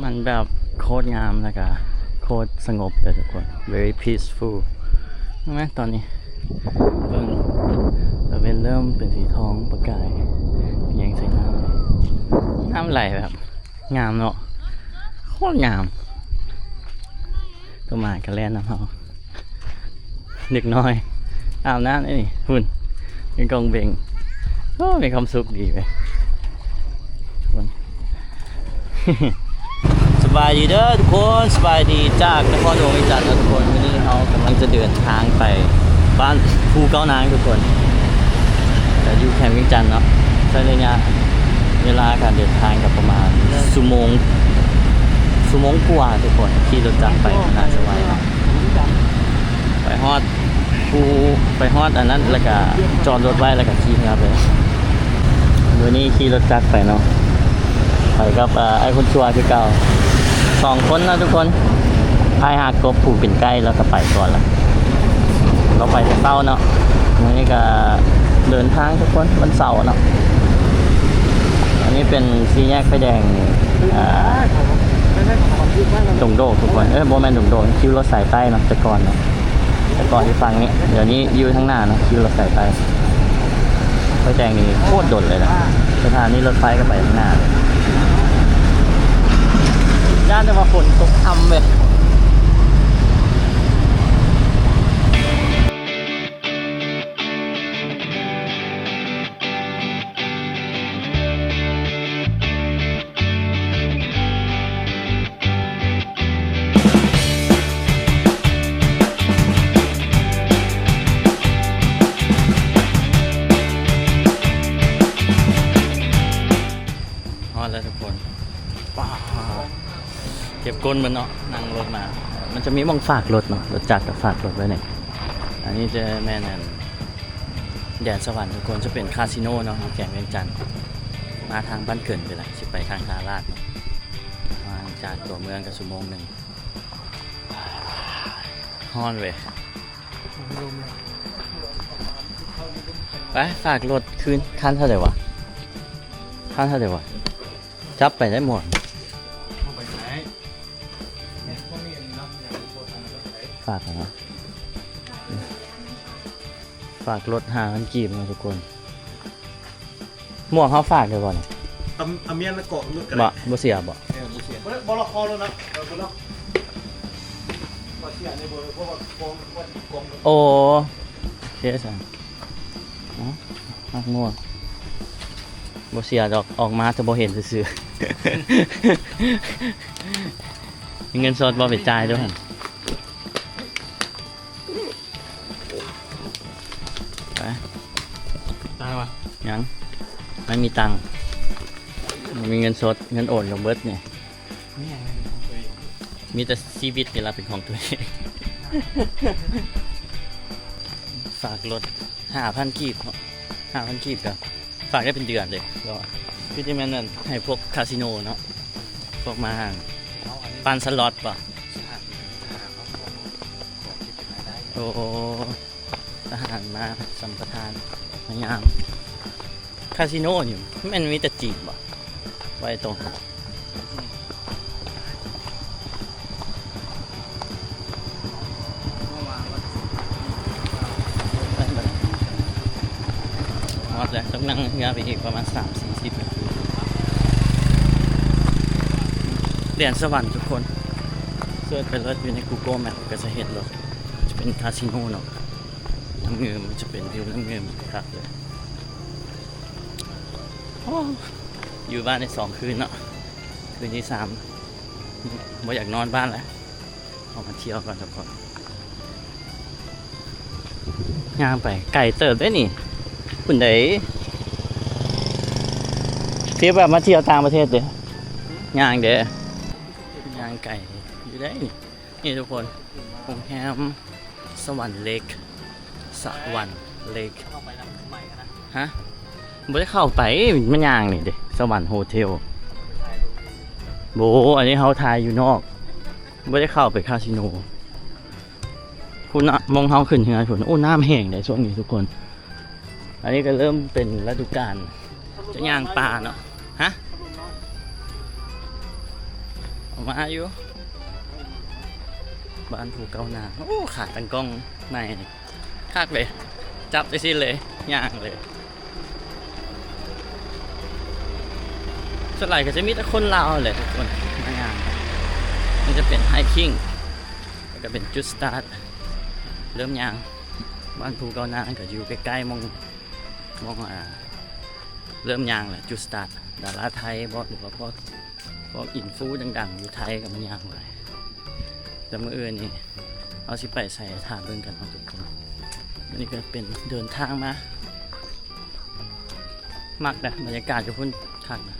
ມັນແບບໂຄດງາມ ແລ້ວກະໂຄດສະຫງົບເລີຍທຸກຄົນ very peaceful ເຫັນໄໝຕອນນີ້ ເບິ່ງ ຕາເວັນເລີ່ມເປັນສີທອງປະກາຍ ແຍງໃສ່ນ້ຳ ນ້ຳໄຫຼແບບງາມເນາະ ໂຄດງາມ ໂຕໝາກະແລ່ນນຳເຮົາ ເດັກນ້ອຍອາບນ້ຳນີ້ພຸ້ນ ເປັນກອງເບັງ ໂອ້ ມີຄວາມສຸກດີເວີຍ ສະບາຍດີເດີທຸກຄົນ ສະບາຍດີຈາກນະຄອນຫຼວງວຽງຈັນເນາະທຸກຄົນ ມື້ນີ້ເຮົາກຳລັງຈະເດີນທາງໄປບ້ານພູເກົ້ານາງທຸກຄົນ ກະຢູ່ແຂວງວຽງຈັນເນາະ ໃຊ້ໄລຍະເວລາການເດີນທາງກະປະມານຊົ່ວໂມງ ຊົ່ວໂມງກວ່າທຸກຄົນ ຂີ່ລົດຈັກໄປ ໜ້າຈະໄວເນາະ ໄປຮອດ ຜູ້ໄປຮອດອັນນັ້ນ ແລ້ວກະຈອດລົດໄວ້ ແລ້ວກະຂີ່ເຮືອໄປ ມື້ນີ້ຂີ່ລົດຈັກໄປເນາະ ໄປກັບ ເອີ ອ້າຍຄົນຊົ່ວຄືເກົ່າ ສອງຄົນເນາະທຸກຄົນ ອ້າຍຮາກົບຜູ້ເປັນໄກລາວກະໄປກ່ອນລະ ລາວໄປແຕ່ເຊົ້າເນາະ ມື້ນີ້ກະເດີນທາງທຸກຄົນ ວັນເສົາເນາະ ອັນນີ້ເປັນສີ່ແຍກໄຟແດງ ເອີ ດົງໂດກທຸກຄົນ ເອີ ບໍ່ແມ່ນດົງໂດກ ຄິວລົດສາຍໃຕ້ເນາະ ແຕ່ກ່ອນເນາະ ແຕ່ກ່ອນຢູ່ຝັ່ງນີ້ ດຽວນີ້ຢູ່ທາງໜ້າເນາະ ຂີ່ລົດສາຍໃຕ້ ໄຟແດງນີ້ໂຄດດົນເລີຍນະ ສະຖານີລົດໄຟກະໄປທາງໜ້າເລີຍ ຢ້ານແຕ່ວ່າຝົນຕົກອຳເວີຍ. ຮອດແລ້ວທຸກຄົນ ປາ ເຈັບກົ້ນເບິດເນາະ ນັ່ງລົດມາ ມັນຈະມີໝ່ອງຝາກລົດເນາະ ລົດຈັກກະຝາກລົດໄວ້ນີ້ ອັນນີ້ຈະແມ່ນອັນ ແດນສະຫວັນທຸກຄົນ ຈະເປັນຄາຊີໂນເນາະ ແຂວງວຽງຈັນ ມາທາງບ້ານເກີນໄປລະ ຊິໄປທາງທ່າລາດເນາະ ຫ່າງຈາກຕົວເມືອງກະຊົ່ວໂມງໜຶ່ງ ຮ້ອນເວີຍ ໄປ ຝາກລົດຄືນ ຄັນເທົ່າໃດວະ ຄັນເທົ່າໃດວະ ຈັບໄປໄດ້ໝົດ ຝາກເນາະ ຝາກລົດຫ້າພັນກີບເນາະທຸກຄົນ ໝວກເຮົາຝາກໄດ້ບໍ່ນີ້ ອາ ອາມຽນເກາະລົດກະໄດ້ ບໍ່ ບໍ່ເສຍບໍ່ ເອີ ບໍ່ເສຍ ບໍ່ລະຄໍລົດນະ ເອີ ບໍ່ລະ ບໍ່ເສຍໃນບໍ່ ເພາະວ່າກອງ ກອງ ໂອເຄຊັ້ນ ເອົາ ຝາກໝວກ ບໍ່ເສຍດອກ ອອກມາຈະບໍ່ເຫັນຊື່ໆ ມີເງິນສົດບໍ່ ໄປຈ່າຍດູຫັ້ນ. ໄປ ຕາຍແລ້ວວະ ຍັງ ໄມ່ມີຕັງ ບໍ່ມີເງິນສົດ ເງິນໂອນກະເບິດນີ້ ມີຫຍັງເປັນຂອງຕົວເອງ ມີແຕ່ຊີວິດນີ້ລະເປັນຂອງຕົວເອງ ຝາກລົດຫ້າພັນກີບເນາະ ຫ້າພັນກີບກະ ຝາກໄດ້ເປັນເດືອນເດ້ ຄືຊິແມ່ນໃຫ້ພວກຄາຊີໂນເນາະ ພວກມາຫັ້ນ ປັ່ນສະລັອດບໍ່ ໂອ ທະຫານມາສຳປະທານມາຍາມ ຄາຊີໂນນີ້ແມ່ນມີແຕ່ຈີນບໍ່ ໄວ້ຕົງ ຮອດແລ້ວ ຕ້ອງນັ່ງເຮືອໄປອີກປະມານສາມສີ່ສິບນາທີ ແດນສະຫວັນທຸກຄົນ ເສີດໄປເລີຍ ຢູ່ໃນກູໂກແມັບກະຈະເຫັນໂລດ ຈະເປັນຄາຊີໂນເນາະ ນ້ຳງື່ມ ຈະເປັນວິວນ້ຳງື່ມຄັກເລີຍ ໂອ້ ຢູ່ບ້ານໄດ້ສອງຄືນເນາະ ຄືນທີສາມ ບໍ່ຢາກນອນບ້ານແລ້ວ ອອກມາທ່ຽວກ່ອນທຸກຄົນ ຍ່າງໄປໄກເຕີບເດ້ນີ້ ພຸ້ນເດ້ ຄືແບບມາທ່ຽວຕ່າງປະເທດເດ້ ຍ່າງເດ້ ຍ່າງໄກຢູ່ເດ້ນີ້ ນີ້ທຸກຄົນ ໂຮງແຮມສະຫວັນເລກ ສະຫວັນເລກ ຮະ ບໍ່ໄດ້ເຂົ້າໄປ ມາຍ່າງນີ້ເດ້ ສະຫວັນໂຮເທວ ໂບ ອັນນີ້ເຮົາຖ່າຍຢູ່ນອກ ບໍ່ໄດ້ເຂົ້າໄປຄາຊີໂນ ພຸ້ນນະ ໝ່ອງເຮົາຂຶ້ນເຮືອພຸ້ນ ໂອ້ ນ້ຳແຫ້ງເດ້ຊ່ວງນີ້ທຸກຄົນ ອັນນີ້ກະເລີ່ມເປັນລະດູການ ຈະຍ່າງປ່າເນາະ ຮະ ໂ ມາຢູ່ ບ້ານພູເກົ້ານາງ. ໂອ້ ຂາຕັ້ງກ້ອງໃໝ່ ຄັກເລີຍ ຈັບຈັ່ງຊີ້ເລີຍ ຍ່າງເລີຍ. ສ່ວນຫຼາຍກໍຈະມີແຕ່ຄົນລາວແຫຼະທຸກຄົນມາຍ່າງ. ມັນຈະເປັນໄຮຄິງ ແລ້ວກໍເປັນຈຸດສະຕາດ ເລີ່ມຍ່າງ. ບ້ານພູເກົ້ານາງກໍຢູ່ໃກ້ໆ ໝ່ອງ ໝ່ອງ ອ່າ ເລີ່ມຍ່າງແຫຼະ ຈຸດສະຕາດ. ດາລາໄທບໍ ຫຼືວ່າພວກ ພວກອິນຟູດັງໆ ຢູ່ໄທກໍມາຍ່າງຫຼາຍ. ແຕ່ມື້ອື່ນນີ້ເຮົາຊິໄປໃສ ຖ້າເບິ່ງກັນເນາະທຸກຄົນ. ອັນນີ້ກໍເປັນເດີນທາງມາ ມັກນະ ບັນຍາກາດຢູ່ພຸ້ນຄັກນະ.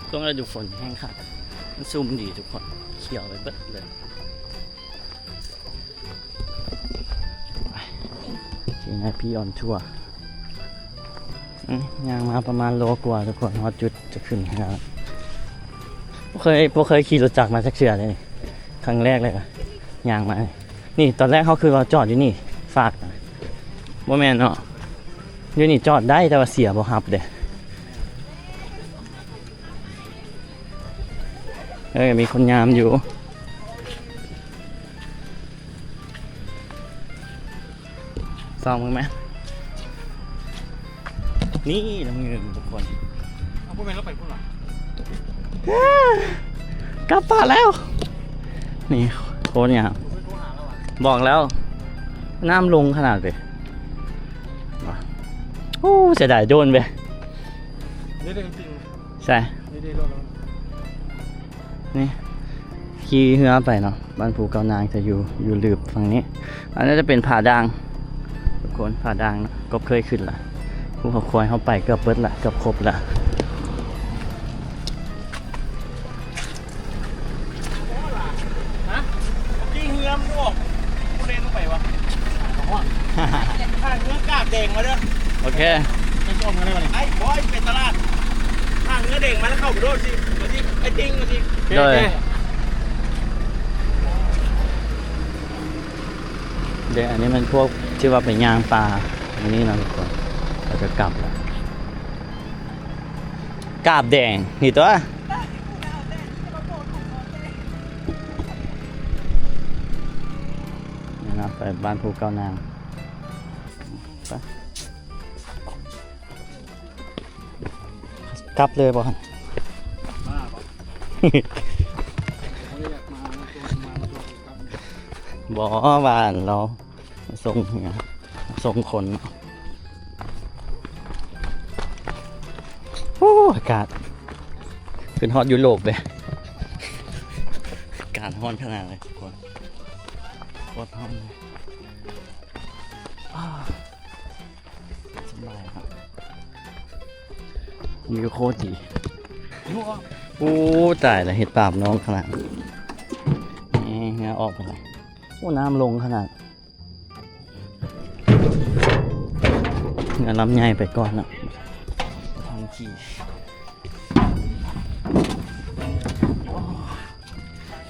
ຊ່ວງລະດູຝົນແຮງຄັກ ມັນຊຸ່ມດີທຸກຄົນ ຂຽວໄປເບິດເລີຍ. ໄປ ທີ່ນາຍພີອອນທົວ ອືມ ຍ່າງມາປະມານໂລກວ່າທຸກຄົນ ຮອດຈຸດຈະຂຶ້ນແລ້ວ. ບໍ່ເຄີຍ ບໍ່ເຄີຍຂີ່ລົດຈັກມາຈັກເທື່ອເລີຍ ຄັ້ງແລກເລີຍ ຍ່າງມາ. ນີ້ຕອນແລກເຮົາຄິດວ່າຈອດຢູ່ນີ້ ຟາກ ບໍ່ແມ່ນເນາະ ຢູ່ນີ້ຈອດໄດ້ ແຕ່ວ່າເສຍບໍ່ຮັບເດ້. ເອີ ມີຄົນຍາມຢູ່ ສ່ອງເບິ່ງແມ. ນີ້ລະເງິນທຸກຄົນ ເອົາ ບໍ່ແມ່ນລາວໄປພຸ້ນຫວາ? ກັບປ່າແລ້ວ ນີ້ໂຄດຍາມ. ບອກແລ້ວ ນ້ຳລົງຂະໜາດເດ. ໂອ້ ເສຍດາຍໂດຣນເວີຍ. ນີ້ເດ້ຈິງ ໃສ? ນີ້ເດ້ລົດລະ ນີ້ ຂີ່ເຮືອໄປເນາະ. ບ້ານພູເກົ້ານາງຈະຢູ່ ຢູ່ລືບຝັ່ງນີ້. ອັນນັ້ນຈະເປັນຜາດ່າງທຸກຄົນ ຜາດ່າງເນາະ ກໍເຄີຍຂຶ້ນລະ. ພູເຂົາຄວາຍເຮົາໄປເກືອບເບິດລະ ເກືອບຄົບລະ. ຮະ? ເມື່ອກີ້ເຮືອມັນອອກ ຜູ້ເລ່ນລົງໄປວະ? ຂ້າເຮືອກາບແດງມາເດີ້. ໂອເຄ ໄປຊົມກັນເລີຍບັດນີ້. ໄອ້ບອຍໄປຕະຫຼາດ ຂ້າເຮືອແດງມາແລ້ວເຂົ້າໄປໂລດຊິ ມາຊິ ໄອ້ຕິງ ມາຊິ. ໂອເຄ ໂອເຄ ເດ້ ອັນນີ້ແມ່ນພວກທີ່ວ່າໄປຍ່າງປ່າມື້ນີ້ເນາະທຸກຄົນ ເຂົາຈະກັບລະ. ກາບແດງນີ້ຕົວະ ນີ້ນະ ໄປບ້ານພູເກົ້ານາງ ໄປ ກັບເລີຍບໍ່ຫັ້ນ? ບ້າບໍ່? ບໍ່ ວ່າອັນລາວ ມາສົ່ງເຮືອ ມາສົ່ງຄົນ. ໂອ້ ອາກາດ ຂຶ້ນຮອດຢູໂຣບເດ້ ອາກາດຮ້ອນຂະໜາດເລີຍທຸກຄົນ ໂຄດຮ້ອນເລີຍ. ສະບາຍຄັບ ວິວໂຄດດີ. ໂອ້ ຕາຍລະ ເຮັດບາບນ້ອງຂະໜາດ ເຮືອອອກໄປລະ. ໂອ້ ນ້ຳລົງຂະໜາດ ເຮືອລຳໃຫຍ່ໄປກ່ອນເນາະ ທາງຂີ່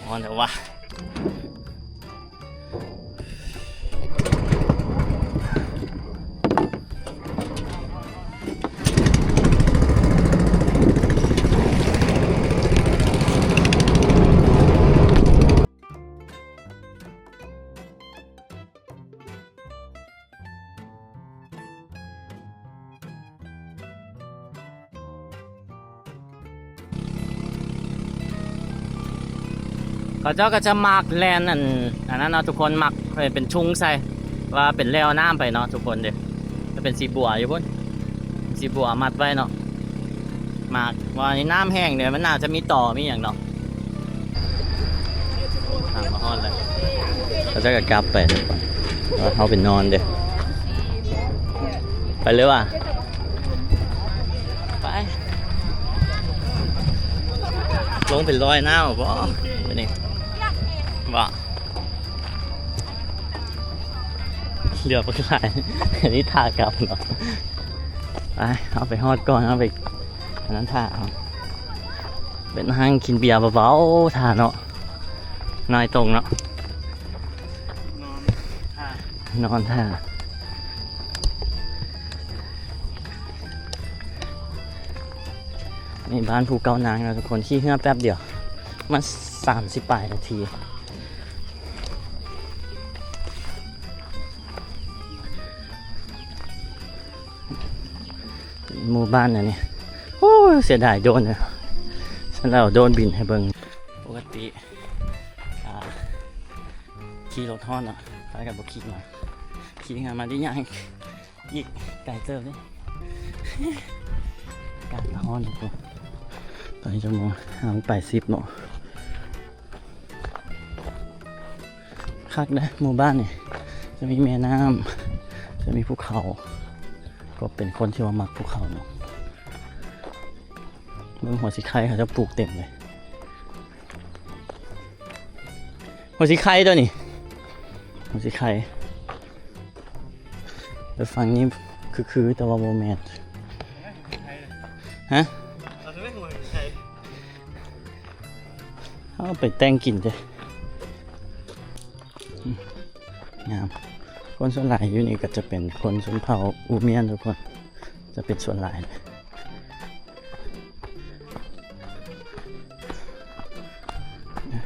ຮ້ອນແທ້ວ່າ. ເຂົາເຈົ້າກໍຈະໝາກແລ່ນ ອັນ ອັນນັ້ນເນາະທຸກຄົນ ໝາກເປັນທຸງໃສ່ ວ່າເປັນແລວນ້ຳໄປເນາະທຸກຄົນເດ້. ຈະເປັນສີບົວຢູ່ພຸ້ນ ສີບົວມັດໄວ້ເນາະ ໝາກ ວ່ານີ້ນ້ຳແຫ້ງເດ້ ມັນໜ້າຈະມີຕໍ່ມີຫຍັງເນາະ. ທາງມາຮອດແລ້ວ ເຂົາເຈົ້າກໍກັບໄປ ເຮົາໄປນອນເດ້. ໄປເລີຍວ່າ ໄປ ລົງໄປລອຍນ້ຳບໍ່ບາດນີ້ ບໍ່ ເຫຼືອບັກຫຼາຍ ອັນນີ້ຖ້າກັບເນາະ. ໄປ ເຮົາໄປຮອດກ່ອນ ເຮົາໄປ ອັນນັ້ນຖ້າເອົາ ໄປນັ່ງກິນເບຍເບົາໆ ຖ້າເນາະ ນາຍຕົງເນາະ ນອນຖ້າ ນອນຖ້າ. ນີ້ບ້ານພູເກົ້ານາງເນາະທຸກຄົນ ຂີ່ເຮືອແປັບດຽວ ມາ ປານ ສິບປາຍນາທີ. ໝູ່ບ້ານອັນນີ້ ໂອ້ຍ ເສຍດາຍໂດຣນເລີຍ. ຊັ້ນແລ້ວໂດຣນບິນໃຫ້ເບິ່ງ. ປົກກະຕິ ອ່າ ຂີ່ລົດຮອດເນາະ ພາກັນບໍ່ຂີ່ມາ ຂີ່ຫາມາໄດ້ຍ່າງ ອີກໄກເຕີບເດ້. ອາກາດກະຮ້ອນຢູ່. ຕອນນີ້ຈັກໂມງ? ຫ້າໂມງປາຍສິບເນາະ. ຄັກເດ້ໝູ່ບ້ານນີ້ ຈະມີແມ່ນ້ຳ ຈະມີພູເຂົາ. ກໍເປັນຄົນທີ່ວ່າມັກພູເຂົາເນາະ. ເບິ່ງຫົວສີໄຄເຂົາເຈົ້າປູກເຕັມເລີຍ. ຫົວສີໄຄຕົວນີ້ ຫົວສີໄຄ. ແຕ່ຝັ່ງນີ້ຄືໆ ແຕ່ວ່າບໍ່ແມ່ນ. ຮະ? ເຮົາໄປແຕ່ງກິນເດ້. ອືມ ງາມ. ຄົນສ່ວນຫຼາຍຢູ່ນີ້ກໍຈະເປັນຄົນຊົນເຜົ່າອູ່ມຽນທຸກຄົນ ຈະເປັນສ່ວນຫຼາຍ.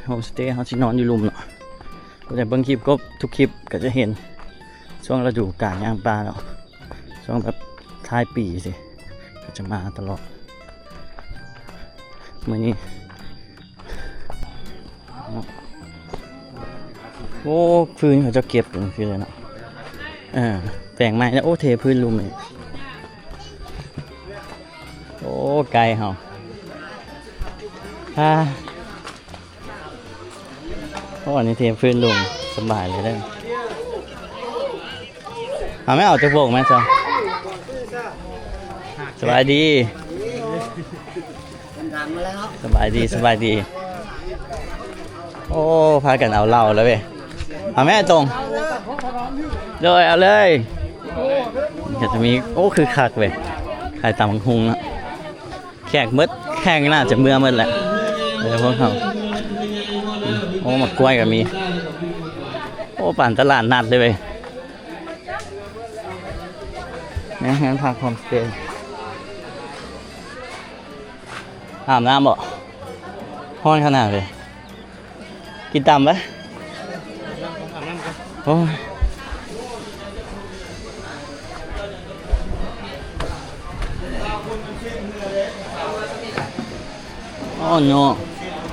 ໂຮມສະເຕເຮົາຊິນອນຢູ່ລຸ່ມເນາະ. ຜູ້ໃດເບິ່ງຄລິບກົບທຸກຄລິບກໍຈະເຫັນ ຊ່ວງລະດູການຍ່າງປ່າເນາະ ຊ່ວງແບບທ້າຍປີຊີ້ ກໍຈະມາຕະຫຼອດ. ມື້ນີ້ ໂອ້ ຟືນເຂົາເຈົ້າເກັບຈັ່ງຊີ້ເລີຍເນາະ. ເອີ ແປງໃໝ່ແລ້ວ. ໂອ້ ເທພື້ນລຸ່ມນີ້. ໂອ້ ໄກເຮົາ ອາ ໂອ້ ອັນນີ້ເທພື້ນລຸ່ມ ສະບາຍເລີຍເດີ. ເອົາແມ່ ເອົາຈັກໂບກແມ່ຊະ. ສະບາຍດີ ສະບາຍດີ ສະບາຍດີ. ໂອ້ ພາກັນເອົາເຫຼົ້າແລ້ວເວີຍ. ເອົາແມ່ຕົງ ໂດຍ ເອົາເລີຍ. ກໍຈະມີ ໂອ້ ຄືຄັກເວີຍ ຂາຍຕຳບັກຫຸ່ງເນາະ. ແຂກໝົດ ແຂກໜ້າຈະເມືອໝົດແຫຼະ ເອີ ພວກເຮົາ. ໂອ້ ໝາກກ້ວຍກໍມີ. ໂອ້ ປານຕະຫຼາດນັດເລີຍເວີຍ. ແມ່ນເຮືອນພັກໂຮມສະເຕ. ອາບນ້ຳບໍ່? ຮ້ອນຂະໜາດເລີຍ. ກິນຕຳໄປ. ອາບນ້ຳກ່ອນ. ໂອ້ຍ ໂອ້ໂນ. ສ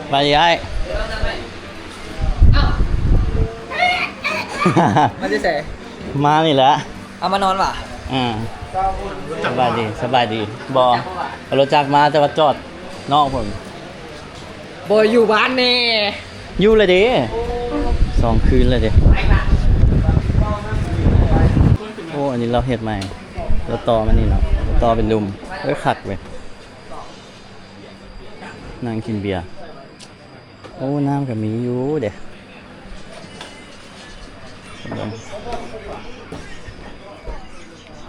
ະບາຍດີອ້າຍ. ມາແຕ່ໃສ? ມານີ້ແຫຼະ. ເອົາມານອນຫວາ? ອືມ ສະບາຍດີ ສະບາຍດີ. ບໍ່ ເອົາລົດຈັກມາ ແຕ່ວ່າຈອດນອກພຸ້ນ. ບໍ່ຢູ່ບ້ານແນ່. ຢູ່ລະເດ ສອງຄືນລະເດ. ໂອ້ ອັນນີ້ລາວເຮັດໃໝ່ ລາວຕໍ່ມານີ້ເນາະ ລາວຕໍ່ເປັນລຸ່ມ. ເອີ ຄັກເວີຍ ນັ່ງກິນເບຍ. ໂອ້ ນ້ຳກໍມີຢູ່ເດ້.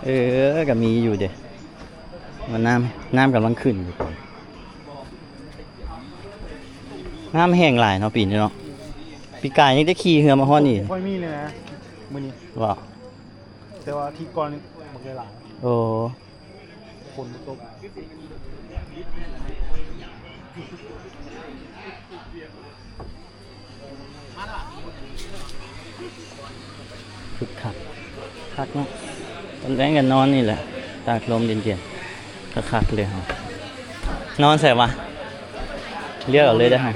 ເອີ ກໍມີຢູ່ເດ້ ວ່ານ້ຳ ນ້ຳກຳລັງຂຶ້ນຢູ່. ນ້ຳແຫ້ງຫຼາຍເນາະປີນີ້ເນາະ. ປີກາຍຍັງໄດ້ຂີ່ເຮືອມາຮອດນີ້. ບໍ່ຄ່ອຍມີເລີຍນະມື້ນີ້. ບໍ່? ແຕ່ວ່າອາທິດກ່ອນນີ້ບັກຫຼາຍ. ໂອ້. ຝົນບໍ່ຕົກ. ຄຶກຄັກ ຄັກເນາະ. ຕອນແລງກໍນອນນີ້ແຫຼະ ຕາກລົມເຢັນໆ ຄັກໆເລີຍເຮົາ. ນອນໃສວະ? ເລືອກເອົາເລີຍເດີ. ຮະ?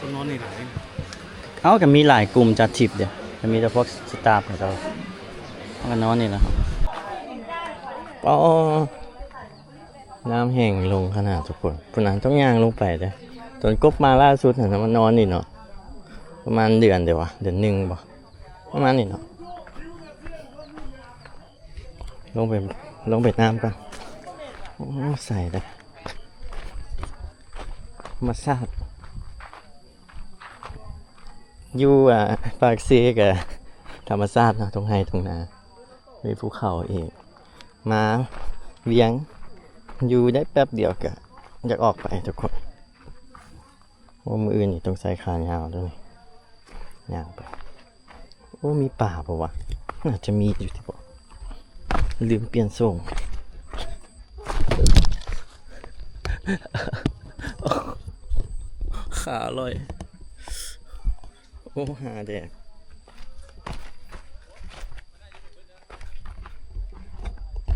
ຄົນນອນນີ້ຫຼາຍ. ເອົ້າ ກໍມີຫຼາຍກຸ່ມຈັດທຣິບເດ້ ກໍມີແຕ່ພວກສະຕາຟຂອງເຂົາ ເຮົາກໍນອນນີ້ແຫຼະ. ອໍ ນ້ຳແຫ້ງລົງຂະໜາດທຸກຄົນ. ພຸ້ນນະ ຕ້ອງຍ່າງລົງໄປເດ້. ຕອນກົບມາລ່າສຸດຫັ້ນນະ ມານອນນີ້ເນາະ ປະມານເດືອນໃດວະ ເດືອນໜຶ່ງບໍ່ ປະມານນີ້ເນາະ. ລົງໄປ ລົງໄປນ້ຳກ່ອນ. ໂອ້ ໃສເດ້ ທຳມະຊາດ. ຢູ່ ອ່າ ປາກເຊກະທຳມະຊາດເນາະ ທົ່ງໄຮ່ທົ່ງນາ ມີພູເຂົາອີກ. ມາວຽງຢູ່ໄດ້ແປັບດຽວກະຢາກອອກໄປທຸກຄົນ. ໂອ້ ມື້ອື່ນນີ້ຕ້ອງໃສ່ຂາຍາວເດີ້ນີ້ ຍ່າງໄປ. ໂອ້ ມີປາບໍ່ວະ? ໜ້າຈະມີຢູ່ຕິເບາະ ລືມປ່ຽນໂສ້ງ. ຂາອະລ່ອຍ. ໂອ້ ຫາແດກ.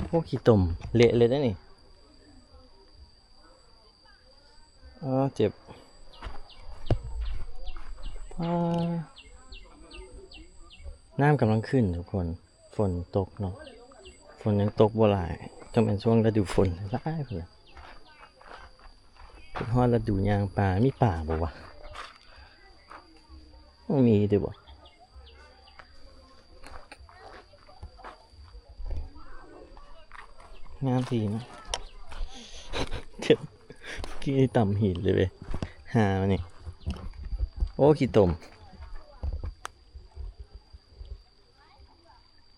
ໂອ້ ຂີ້ຕົມເລະເລີຍເດ້ນີ້. ອໍ ເຈັບ. ອ້າ ນ້ຳກຳລັງຂຶ້ນທຸກຄົນ. ຝົນຕົກເນາະ, ຝົນຍັງຕົກບໍ່ຫຼາຍ, ຕ້ອງແມ່ນຊ່ວງລະດູຝົນຫຼາຍພຸ້ນລະ. ຄິດຮອດລະດູຍ່າງປ່າ, ມີປ່າບໍ່ວະ? ບໍ່ມີເດ້ບໍ່? ງາມດີເນາະ. ເຈັບ, ກີ້ຕຳຫີນເລີຍເວີຍ, ຫາມານີ້. ໂອ້ ຂີ້ຕົມ.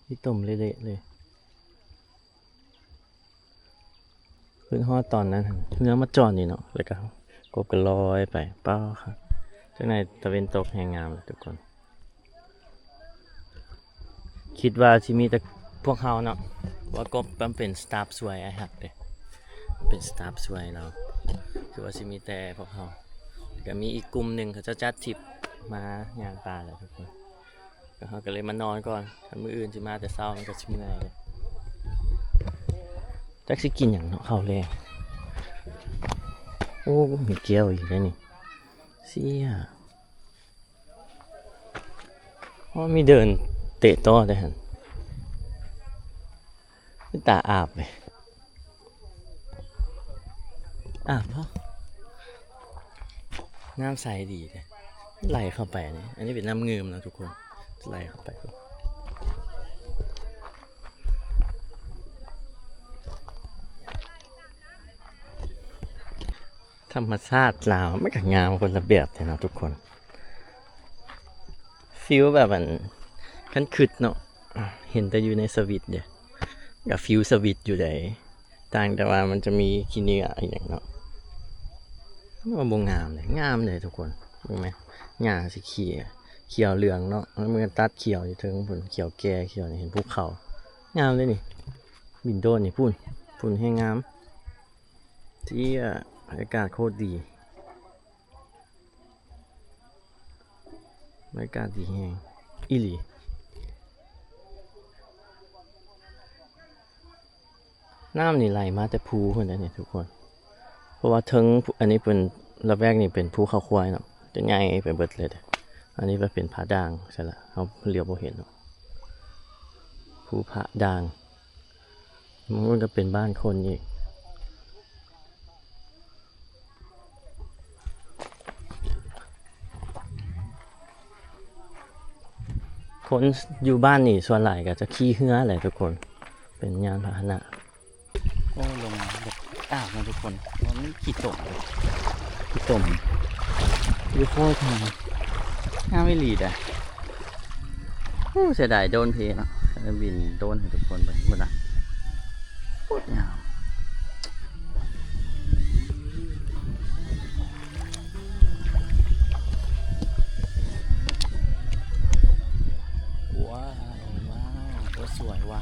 ຂີ້ຕົມເລະໆເລີຍ. ຄິດຮອດຕອນນັ້ນຫັ້ນ ເຮືອມາຈອດນີ້ເນາະ, ແລ້ວກໍກົບກໍລອຍໄປ. ປ້າ ຈັ່ງໃດຕາເວັນຕົກແຮງງາມເລີຍທຸກຄົນ. ຄິດວ່າຊິມີແຕ່ພວກເຮົາເນາະ, ວ່າກົບມັນເປັນສະຕາຟຊ່ວຍອ້າຍຮັກເດ້, ເປັນສະຕາຟຊ່ວຍລາວ, ຄືວ່າຊິມີແຕ່ພວກເຮົາ. ແລ້ວກໍມີອີກກຸ່ມໜຶ່ງ ເຂົາເຈົ້າຈັດທຣິບມາຍ່າງປ່າແຫຼະທຸກຄົນ. ແລ້ວເຮົາກໍເລີຍມານອນກ່ອນ, ຄັນມື້ອື່ນຊິມາແຕ່ເຊົ້າມັນກໍຊິເມື່ອຍເດ້. ຈັກຊິກິນຫຍັງເນາະ ເຂົ້າແລງ. ໂອ້ ມີແກ້ວອີກແລ້ວນີ້. ເຊຍ. ໂອ້ ມີເດີ່ນເຕະຕໍ່ໄດ້ຫັ້ນ. ເປັນຕາອາບເວີຍ. ອາບເນາະ. ນ້ຳໃສດີເດ້. ໄຫຼເຂົ້າໄປນີ້. ອັນນີ້ເປັນນ້ຳງື່ມເນາະທຸກຄົນ. ໄຫຼເຂົ້າໄປ. ທຳມະຊາດລາວມັນກໍງາມຄົນລະແບບແທ້ເນາະທຸກຄົນ. ຟີລແບບອັນ ຄັນຄຶດເນາະ ເຫັນແຕ່ຢູ່ໃນສະວິດເດ້, ກໍຟີລສະວິດຢູ່ໃດ, ຕ່າງແຕ່ວ່າມັນຈະມີຂີ້ເຫຍື້ອອີ່ຫຍັງເນາະ. ມັນບໍ່ງາມເດ້, ງາມເດ້ທຸກຄົນ. ເບິ່ງແມະ ຫຍ້າສີຂຽວ ຂຽວເຫຼືອງເນາະ, ແລ້ວມັນກໍຕັດຂຽວຢູ່ເທິງພຸ້ນ, ຂຽວແກ່ ຂຽວນີ້. ເຫັນພູເຂົາ ງາມເດ້ນີ້, ບິນໂດຣນນີ້ພຸ້ນ, ພຸ້ນແຮງງາມ. ເຈ້ຍ ບັນຍາກາດໂຄດດີ, ບັນຍາກາດດີແຮງອີ່ຫຼີ. ນ້ຳນີ້ໄຫຼມາແຕ່ພູພຸ້ນເດ້ນີ້ທຸກຄົນ, ເພາະວ່າເທິງ ອັນນີ້ເປັນ ລະແວກນີ້ເປັນພູເຂົາຄວາຍເນາະ, ຈະໃຫຍ່ໄປເບິດເລີຍເດ້. ອັນນີ້ກໍເປັນຜາດ່າງຊັ້ນລະ, ເຮົາຫຼຽວບໍ່ເຫັນເນາະ. ພູຜາດ່າງ. ມັນກໍເປັນບ້ານຄົນອີກ. ຄົນຢູ່ບ້ານນີ້ສ່ວນຫຼາຍກໍຈະຂີ່ເຮືອແຫຼະທຸກຄົນ, ເປັນຍານພາຫະນະ. ໂອ້ ລົງແບບອາບເນາະທຸກຄົນ, ເພາະມັນຂີ້ຕົມ, ຂີ້ຕົມຢູ່ໂຄດງາມ, ງາມອີ່ຫຼີເດ້. ໂອ້ ເສຍດາຍໂດຣນເພເນາະ, ບິນໂດຣນໃຫ້ທຸກຄົນເບິ່ງພຸ້ນນະ, ໂຄດງາມ. ວ້າວ ວ້າວ ໂອ້ ສວຍວ່ະ.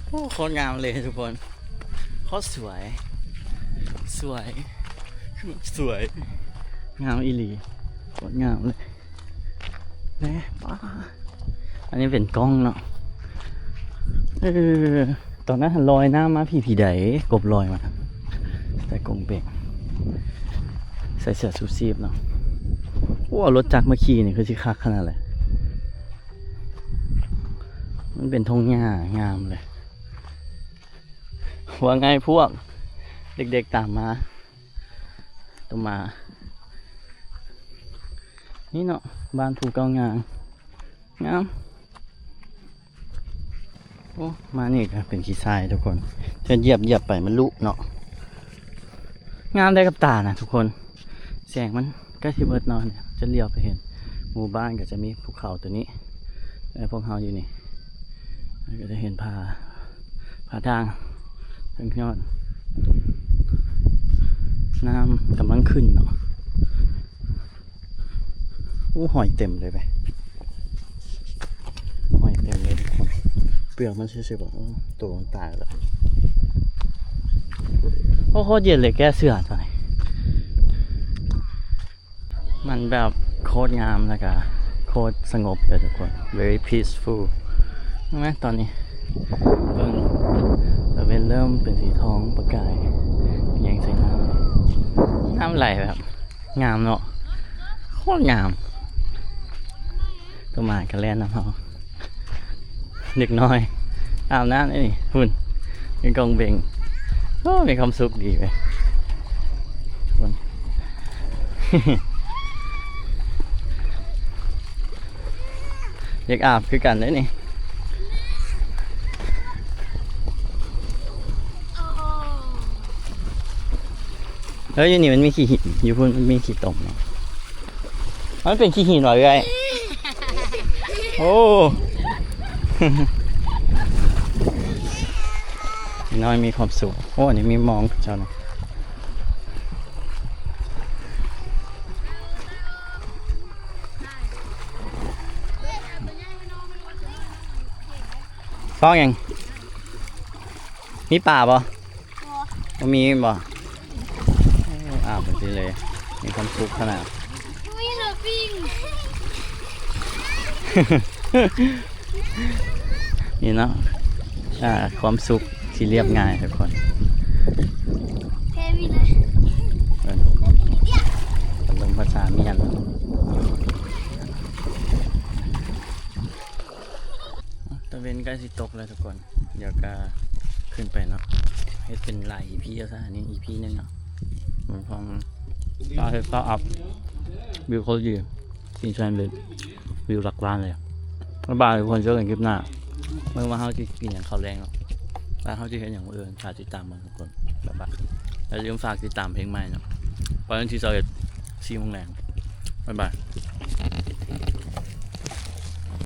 ໂອ້ ໂຄດງາມເລີຍທຸກຄົນ, ໂຄດສວຍ ສວຍ ສວຍ ງາມອີ່ຫຼີ, ໂຄດງາມເລີຍ. ແນ່ ປ້າ ອັນນີ້ເປັນກ້ອງເນາະ. ເອີ ຕອນນັ້ນຫັ້ນລອຍນ້ຳມາພີ້ ພີໃດ ກົບລອຍມາ ໃສ່ກົງເປັງ ໃສ່ເສື້ອຊູຊີບເນາະ. ໂອ້ ເອົາລົດຈັກມາຂີ່ນີ້ຄືຊິຄັກຂະໜາດແຫຼະ. ມັນເປັນທົ່ງຫຍ້າງາມເລີຍ. ວ່າໄງພວກ ເດັກໆຕາມມາ. ຕົວໝາ ນີ້ເນາະ ບ້ານພູເກົ້າຍາງ ງາມ. ໂອ້ ມານີ້ກໍເປັນຂີ້ຊາຍທຸກຄົນ, ເພິ່ນຢຽບ ຢຽບໄປມັນລຸເນາະ. ງາມໄດ້ກັບຕານະທຸກຄົນ, ແສງມັນໃກ້ຊິເບິດເນາະ. ຈະຫຼຽວໄປເຫັນໝູ່ບ້ານ ກໍຈະມີພູເຂົາຕົວນີ້ ແລະ ພວກເຮົາຢູ່ນີ້ ແລ້ວກໍຈະເຫັນຜາ ຜາດ່າງເທິງຍອດ. ນ້ຳກຳລັງຂຶ້ນເນາະ. ໂອ້ ຫອຍເຕັມເລີຍເວີຍ, ຫອຍເຕັມເລີຍທຸກຄົນ. ເປືອກມັນຊື່ໆ ໂອ້ ໂຕມັນຕາຍແລ້ວ. ໂອ້ ໂຄດເຢັນເລີຍ ແກ້ເສື້ອຕົວນີ້ ມັນແບບໂຄດງາມ ແລ້ວກະໂຄດສະຫງົບເລີຍທຸກຄົນ very peaceful ເຫັນໄໝ ຕອນນີ້ເບິ່ງ ຕາເວັນເລີ່ມເປັນສີທອງປະກາຍ ແຍງໃສ່ນ້ຳ ນ້ຳໄຫຼແບບ ງາມເນາະ ໂຄດງາມ ໂຕໝາກະແລ່ນນຳເຮົາ ເດັກນ້ອຍອາບນ້ຳເດ້ນີ້ ພຸ້ນ ເປັນກອງເບັງ ໂອ້ ມີຄວາມສຸກດີເວີຍ ພຸ້ນ ຢາກອາບຄືກັນເດ້ນີ້. ເອີ ຢູ່ນີ້ມັນມີຂີ້ຫີນ ຢູ່ພຸ້ນມັນມີຂີ້ຕົມເນາະ ມັນເປັນຂີ້ຫີນຫວາເອື້ອຍ? ໂອ້ ນ້ອຍມີຄວາມສຸກ ໂອ້ ນີ້ມີມອງເຈົ້ານະ ຊອກຫຍັງ? ມີປາບໍ່? ບໍ່ ບໍ່ມີແມ່ນບໍ່? ໂອ້ ອາບຈັ່ງຊີ້ເລີຍ ມີຄວາມສຸກຂະໜາດ ນີ້ເນາະ ອ່າ ຄວາມສຸກທີ່ລຽບງ່າຍທຸກຄົນ ເບິ່ງພາສາມຽນ ຕາເວັນໃກ້ຊິຕົກແລ້ວທຸກຄົນ ດຽວກະຂຶ້ນໄປເນາະ ເຮັດເປັນຫຼາຍອີພີເອົາຊະ ອັນນີ້ອີພີໜຶ່ງເນາະ ເບິ່ງຂອງ ເຮັດເຊົາອັບ ວິວໂຄດດີ ກິນແຊນດ໌ວິດ ວິວຫຼັກລ້ານເລີຍ ບາຍບາຍທຸກຄົນ ເຈີກັນຄລິບໜ້າ ເບິ່ງວ່າເຮົາຊິກິນຫຍັງເຂົ້າແລງເນາະ ວ່າເຮົາຊິເຮັດຫຍັງມື້ອື່ນ ຝາກຕິດຕາມເບິ່ງທຸກຄົນ ບາຍບາຍ ຢ່າລືມຝາກຕິດຕາມເພງໃໝ່ເນາະ ໄປວັນທີຊາວເອັດ ສີ່ໂມງແລງ ບາຍບາຍ.